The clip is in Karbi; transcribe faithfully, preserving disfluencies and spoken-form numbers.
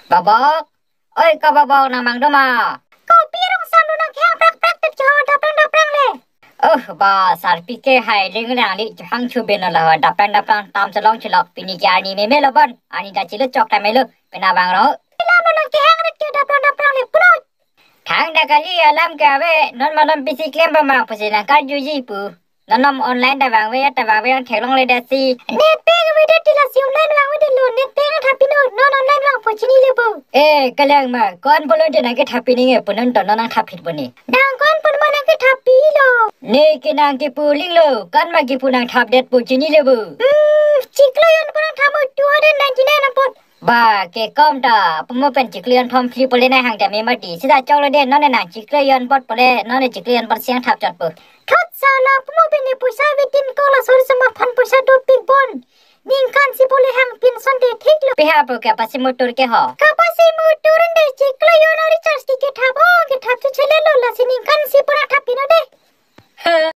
Babok, oi ko Babok, nang mang do ma? Kopi rong sam lo nang kehang prak prak tet ke ho, daprang daprang le. Oh ba, sarpi ke hai ling lang li chehang chu ben lo, daprang daprang tam chelong chelok, pini ke arni meme lo bon, arni ta chilo chok ta melo, pina bang ro. Lam lo nang kehang tet ke daprang daprang le pulo. Thang da kali alam ke ave, non malom pisi klem ba ma pusi nang karjuji pu. Non nom online ta vangve, ta vangve nang theklong le dasi. Net peng ave det ti lasi online vangve det lo, net peng thap pino, non online vang pu chini le bo. Eh, kalang ma, ko-an pulo te nang kethap pi nang ke pu non to non nang thap phit bo ne. Nang ko-an pu ma nang kethap pilo. Ne ke nang kepu ling lo, ko-an ma kepu nang thap det pu chini le bo. Hmm, chiklo jon pu nang thap mo two hundred ninety-nine apot. Ba, ke kom ta, pumo pen chiklo jon thom phli pole nang hang ta me mati. Sita choklo de, non ne nang chiklo jon apot pole, non ne chiklo jon apot si nang thap chot po. Thot sala pumo pen ne poisa vetin ko la sori sama phan poisa do pik bon. Ningkan si pole hang pin son de thik lo. Piha po ke pasi motor ke ho. Kapasi motor de chiklo jon a recharge ke kethap.